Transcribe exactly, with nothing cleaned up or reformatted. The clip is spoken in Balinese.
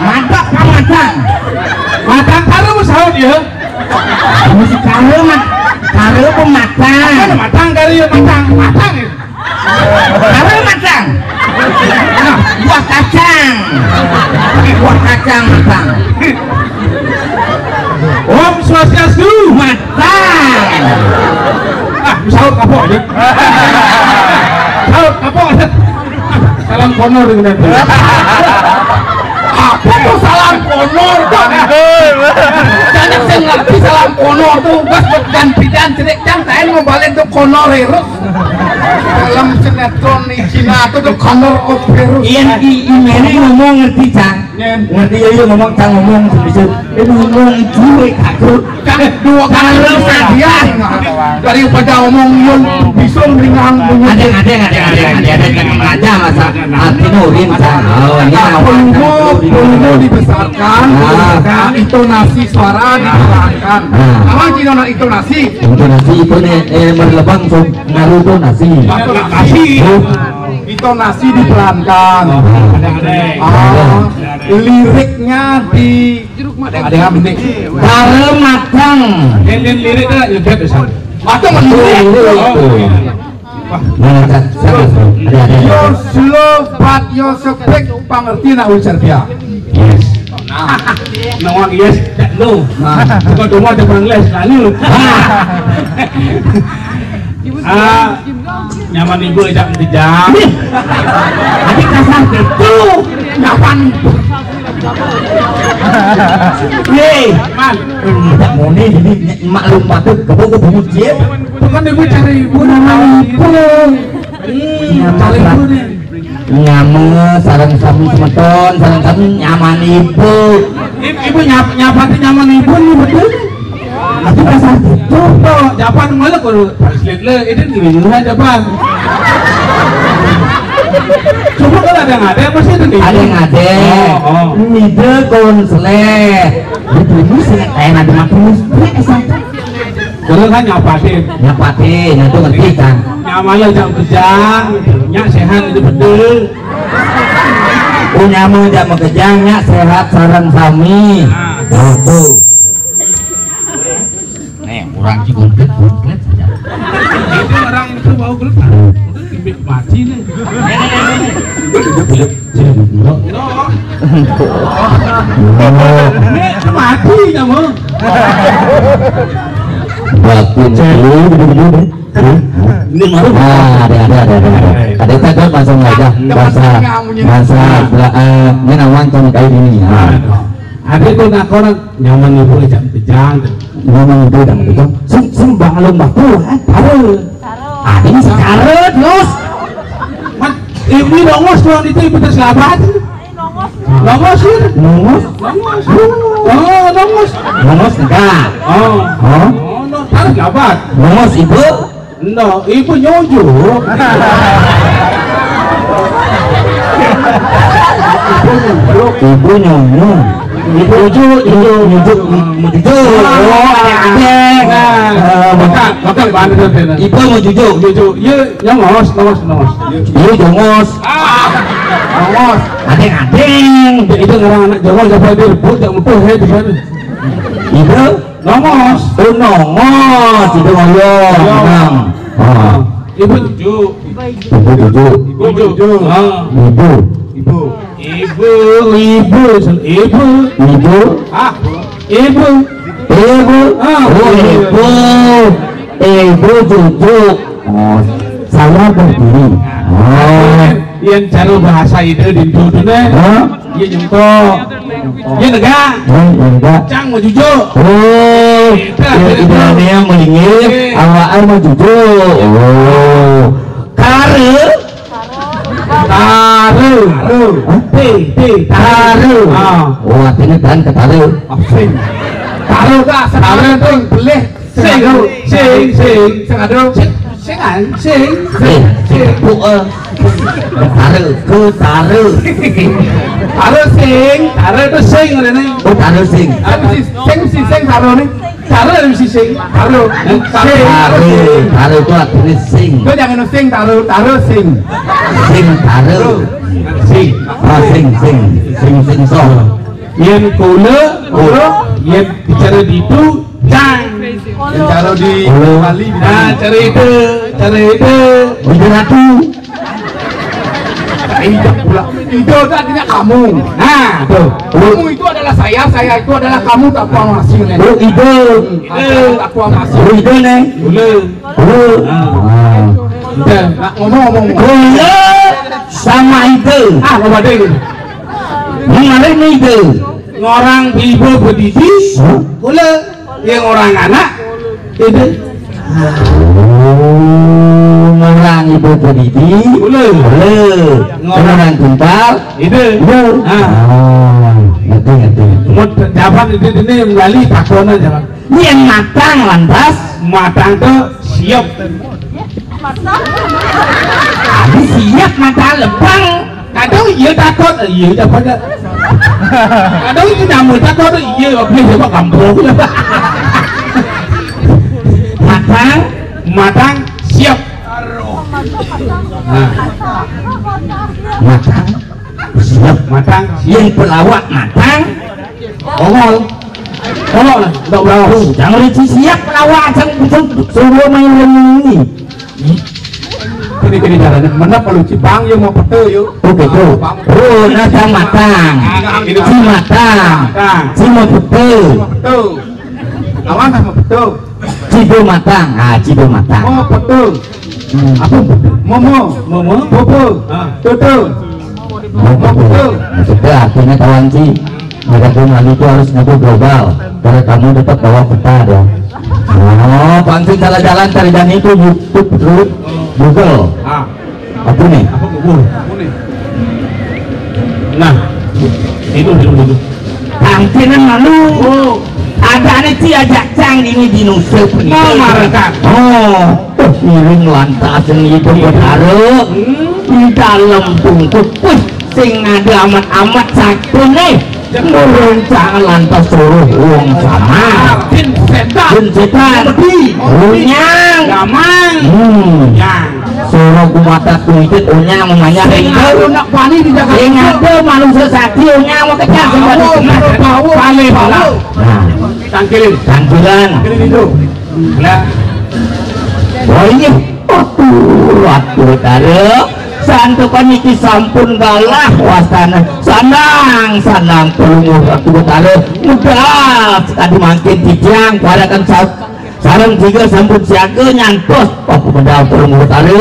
Madak apa matang? Matang karo wis saut ya. Mesti karo mat-, karo apa matang? Kan matang karo ya matang, matang ya. Karo matang. Nah, buah kacang. Buah kacang matang. Om Swastiastu. Matang. Ah, saut kapok aja. Saut kapok aja. Salam honor dengan dia. Apa tuh salam honor tuh? Banyak sing ngerti salam honor tuh. Gas dan bidan cerik cang kain mau balik tuh honor terus. Film sinetron di Cina tuh tuh honor of virus. Iya, i, i, ini ngomong ngerti, Cang. Nyen. Ngerti ya, iya ngomong, Cang ngomong sebisa. Ini ngomong itu, eh, kaku. Kan dua kali Kalau dia. Daripada omong yang bisa mendingan. Ada, ada, ada, ada, ada, ada, ada, ada, masa hati nurin, Cang. Oh, ini Nah, awal, peluru, Cang. Peluru dibesarkan, Ah. Nah, intonasi suara dikurangkan. Ah. Apa sih nona intonasi? Intonasi itu nih, eh, merlebang, so, ngaruh tuh nasi. Apa nasi? Oh. Intonasi dipelankan. Oh, ada, ada. Ah, liriknya di ada, ada, ada. Cara matang. Yang, yang lirik kan ya, biar bisa. Atau menurut. Oh, iya. Nah, Cak, Cak, ada, ada, ada. Yo slow but yo sepek pangerti nak ujar dia. Yes. Nah, no one yes, that no. Nah. Bukan cuma ada bang les, lalu. Ah, nyaman ibu ajak dijam. Ih, tadi kasar gitu. Nyaman. Ye, man. Tidak mau nih, jadi maklum patut, kebo ke bunyi ciep. Bukan ibu cari ibu, nama ibu. Hmm, cari ibu nih. Nyama sareng sami semeton, sareng sami nyaman ibu. Ibu nyapa, nyapa tuh nyaman ibu nih betul. Aku kasar gitu. Tuh, japan malah kalau translate le, itu gini juga japan. Coba kalau ada yang ada, pasti ada nih. Ada yang ada. Oh, oh. Middle konslet. Itu ini sih kayak ada makin muspek satu. Kalau kan nyapatin. Nyapatin, itu ngerti kan? Nyamanya jam kejang, nyak sehat itu betul. Oh, nyama jam kejang, nyak sehat sareng sami. Nah. Tuh, tuh. Nih, orang sih komplit, komplit saja. Itu orang itu mau keluar. Itu mati nih. Ini mati kamu. Batin dulu, dulu, dulu. Ini mau. Ah, ada, ada, ada, ada. Ada tak kan bahasa Melayu? Bahasa, bahasa, eh, ini namanya kayak gini. Ah. Ada tuh nak orang nyaman ibu jam kejang tuh. Nyaman ibu jam kejang. Sem-, sembah lomba tuh, eh, ada. Ada yang sekarang, Yos. Mat, ini nongos tuh itu ibu terus labat. Nongos, ya? Nongos. Nongos. Oh, nongos. Nongos enggak. Oh. Oh. Oh, no, harus labat. Nongos ibu. No, ibu nyujuk. Ibu nyujuk. Ibu nyujuk, nyujuk, nyujuk, nyujuk. Oh, ada, ada. Nah, eh, makan, makan, makan. Ibu mau jujuk. Jujuk. Iya, nyongos, nongos, nongos. Iya, jongos. Ah. Jongos. Adeng, adeng. Ya, itu ngarang anak jongos, siapa dia? Bu, tak mutu, hei, di mana? Ibu? Nongos. Oh, nongos. Itu ngoyo. Iya. Tenang. Ah. Ibu jujuk. Ibu jujuk. Ibu jujuk. Ah. Ibu. Ibu. Ibu, ibu, ibu. Ibu. Ah, ibu. Ibu. Ah, oh, ibu. Ibu. Ibu jujuk. Oh, saya berdiri. Oh. Yang cara bahasa itu di Indo tuh, nih. Hah? Iya, nyengko. Iya, negak. Iya, iya, negak. Cang mau jujuk. Oh, iya, iya, iya. Ibu yang melingkar, awak mau jujuk. Oh. Kare. Taruh. Hah? T, T, taruh. Ah. Oh, artinya dan ketaruh. Ah, sing. Taruh, Kak, sekarang tuh beli. Sing, sing, sing. Sing, aduh. Sing, sing, ah, sing. Sing. Sing. Bu, eh. Taruh, ku taruh. Taruh sing, taruh itu sing, udah nih. Oh, taruh sing. Taruh sing, sing, sing, sing, taruh nih. Taruh dari sisi. Taruh. Taruh. Taruh itu artinya sing. Itu jangan sing, taruh, taruh sing. Sing taruh. Sing. Ah, sing. Sing, sing, sing, so. Yén kula, kula, yén bicara ditu, jang. Yén cara di Bali, nah, cara itu, cara itu. Bujur ratu. Ida pula. Ida itu artinya kamu. Nah, tuh. Kamu itu adalah saya, saya itu adalah kamu, tak apa masih, Nek. Oh, ida. Hmm, tak apa masih. Oh, ida, Nek. Kula. Kula. Ah. Ah. Udah, nak ngomong-ngomong. Kula sama ida. Ah, ngomong deh. Kemarin ida. Ngorang ibu bedidi. Hah? Kula. Yang orang anak. Ida. Oh, ngorang ibu bedidi. Kula. Kula. Ngorang. Ngorang pintar. Ida. Ida. Ah. Ah, ngerti, ngerti, ngerti. Mut jawaban itu ini melalui takonan jawaban. Yén matang lantas, matang to siap. Tadi siap matang lebang. Kadang iya takut, iya dapat. Kadang itu nama takut, iya, oke, coba kampung. Matang, matang, siap. Nah. Matang, siap. Matang, siap. Yén pelawak matang, ongol. Ongol lah, ndak berapa. Jangan reci siap pelawak, jangan, jangan suruh main ini. Kini, kini caranya. Mana kalau cibang, ya mau pete, yuk. Oke, tuh. Bang. Oh, nah, cang matang. Nah, ini. Ci matang. Matang. Ci mau pete. Mau pete. Awan sama pete. Cido matang. Ah, cido matang. Mau pete. Hmm. Apa pete? Momo. Momo. Popo. Ah. Toto. Mau pete. Pete artinya kawan ci. Mereka pun lalu itu harus ngaku global. Kalau kamu tetap bawa peta dong. Oh, pangsit salah jalan cari dan itu YouTube dulu. Google. Ah. Apa nih? Apa bubur? Nah, itu, itu, itu. Tangkinan malu. Oh. Ada nih ci ajak cang ini di Nusa Penida. Mau marah, Kang? Oh, tuh, piring lantas yang itu bertaruh. Hmm. Di dalam bungkus. Wih, sing ada amat-amat satu nih. Nurun cang lantas suruh wong sama. Jin setan. Jin setan. Komedi. Runyang. Gamang. Hmm. Yang. Suruh gumatak kuitit unyang namanya. Sing ada nak pani di Jakarta. Sing ada manusia sakti unyang mau kejar. Bawa, bawa, bawa. Paling bawa. Nah. Tangkilin. Tangkilan. Tangkilin itu. Nah. Oh, iya. Aduh, Ratu Betara, santukan niki sampun galah wastana. Sanang, sanang pelungguh Ratu Betara. Mudah sekali mangkin titiang, kuarakan sa-, sareng tiga sampun siaga nyantos. Oh, mudah pelungguh Betara.